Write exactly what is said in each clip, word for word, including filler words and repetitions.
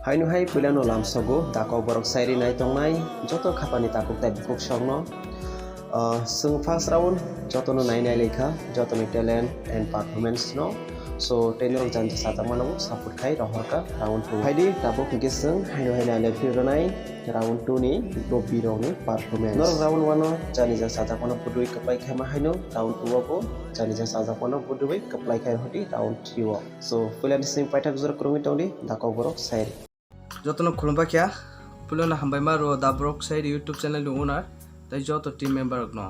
Haino hai puilano lamsogo da Kokborok sairi nai tongnai joto khapani takhuk tei bukhuk songno. Ah, chwng first round jotono nai nai laikha, jotoni talent and performance no. So, tei norok jani chajakmano bo support khai rohorkha round two. Phaidi tabuk hwnkhe chwng haino haino highlight khe rwnai round two ni bo birokni performance. Norok round one o jani jak chajakmano pudui kwplai khaima haino round two o bo jani jak chajakmano pudui kwplai khai hodi round three o. So, puilani simi paithak jora kwrwngwi tongdi da Kokborok sairi. Jotono khulumbai kha, puilano hambai ma rwo da Borok Sairi YouTube channel ni owner tei joto team member rokno.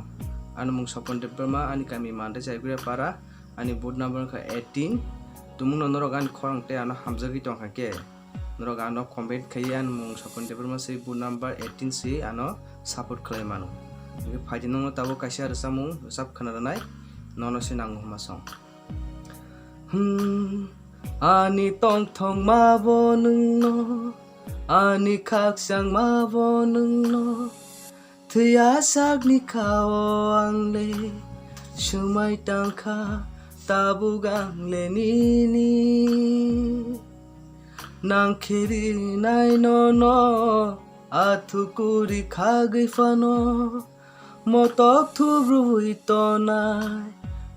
Ani mung Sopon Debbarma, ani kami Mandai Jaiguria Para, ani booth number wngkha eighteen. Tumungno norok ani khorang tei ano hamjagwi tongkha khe, norok ano comment khaiwi ani mung Sopon Debbarma se booth number eighteen se ano support khlai mano. Hwnkhe phaidi nokno tabuk kaisa rwchapmung rwchap khna rwnai, nono se nango hwnma song. Hmm, ani tongthokma bo nwngno, ani khakchangma bo nwngno, thwiya sakni kha-o ang le, swmai tangkha tabuk ang le nini. Nang khe rinai nono, athuku ri khagwi phano, motok thubrwi tonai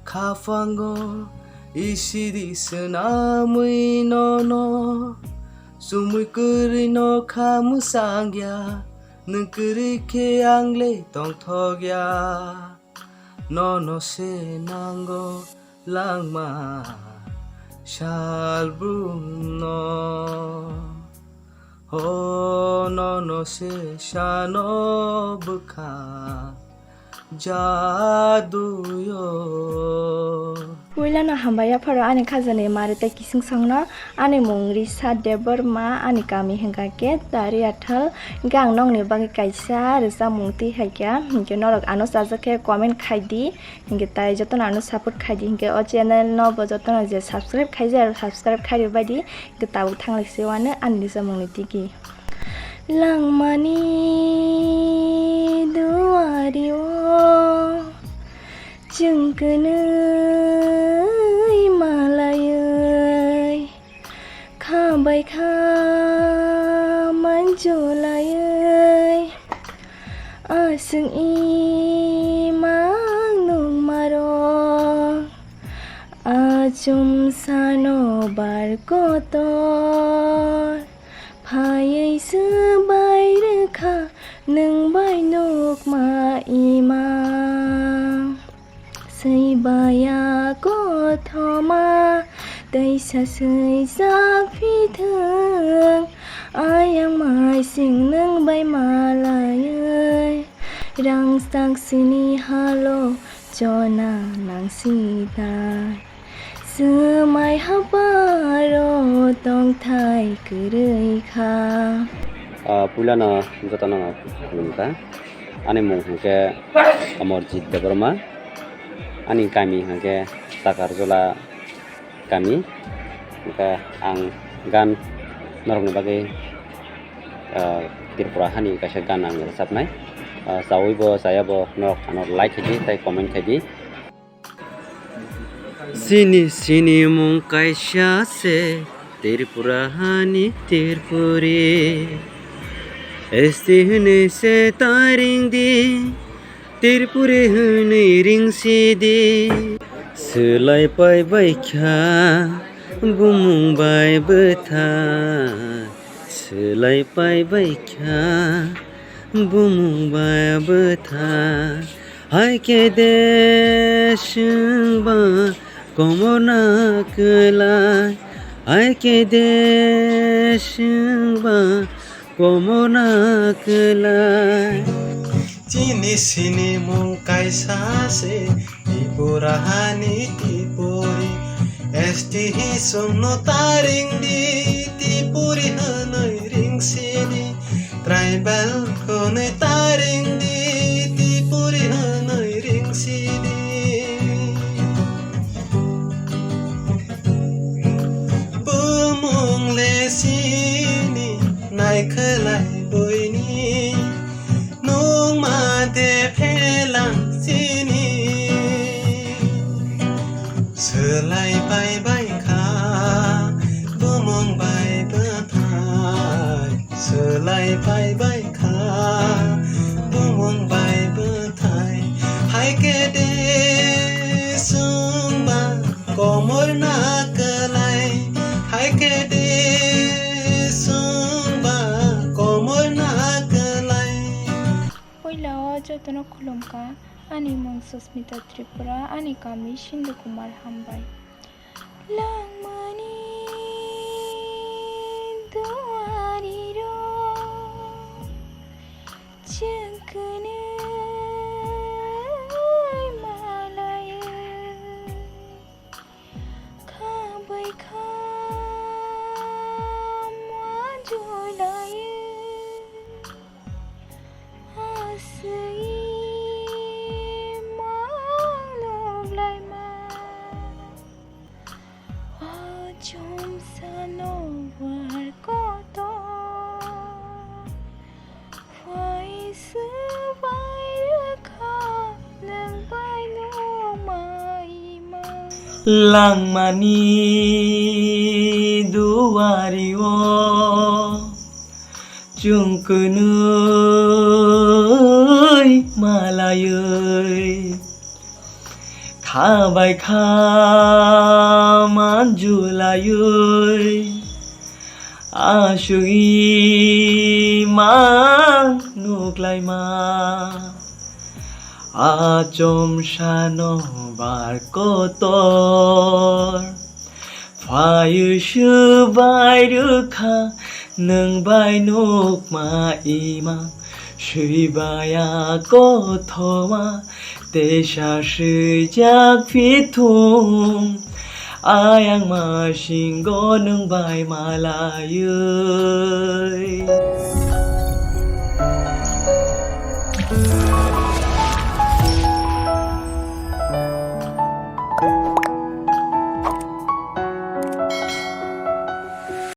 khapango, isiri swnamwi nono, chumui kwrwi no kha mwsang ya, nwng kwrwi khe ang le tongthok ya. Nono se nango langma salbrumno. Ho nono se sano bwkha jaduyo. Puilano hambai yapharo ani khajani mari tei kising songno. Ani mung Risa Debbarma, ani kami hwnkha khe Tariathal. Hwnkhe ang nokni bagwi kaisa rwchapmung twi hai kha, hwnkhe norok ano chajak khe comment khai di. Hwnkhe tai jotono ano support khai di, hwnkhe o channel no bo jotono je subscribe khaijak, subscribe khai rwbai di, hwnkhe tabuk thanglai se wano ani rwchapmungni tigi. Langmani duari o chwng kwnwi malaiwi, kha bai kha manjulaiwi, aswk imang nukmarok achomsano bar kotor phaiwi swbai rwkha nwng bai nukma imang. Swibaya kothoma, teisa swijak phithwng, ayang maising nwng bai malaiwi. Rang sak sini halo, chona nang sitai, swmai haparo tongthai kwrwi kha. Ah, puilano jotono khulumkha. Ani mung hwnkhe Amarjit Debbarma. Ani kami hwnkhe Takarjala kami. Hwnkhe ang gan norokni bagwi, ah, Tripura hani kaisa gan ang rwchapnai. Ah, chawi bo chaya bo norok ano like khaidi tei comment khaidi. Sini sini mung kaisa se Tripura hani Tripuri. S T hwnwi se ta ring di, Tripuri hwnwi ring si di. Swlai pai bai kha bumung bai bwtha, swlai pai bai kha bumung bai bwtha. Hai khe de swngba komorna kwlai, hai khe de swngba komorna kwlai. Chini sini mung kaisa se Tripura hani Tripuri. S T hi songno ta ring di, Tripuri hwnwi ring si di. Tribal hwnwi ta ring di, Tripuri hwnwi ring si di. Bumung le sini nai khwlai buini, nungma de phelang sini. Swlai pai bai kha bumung bai bwtha. Lai phai bai kha, bumung bai bwthai, hai khe de chwng ba komor na kwlai, hai khe de chwng ba komor na kwlai. Puila o jotono khulumkha, ani mung Susmita Tripura, ani kami Sindhu Kumar, hambai. Langmani duari rok chwng kwnwi malaio, kha bai kha manjulaio. Aswk mang nuglaima, o chomsano bar kotor, phai swbai rwkha nwng bai nukma ima. Langmani duario chwng kwnwi malaiwi, kha bai kha manjulaiwi, aswkwi mang nuklaima. A chomsano bar kotor, phaiwi swbai rwkha nwng bai nukma ima. Swibaya kothoma teisa swijak phithung, ayang masingo nwng bai malaiwi.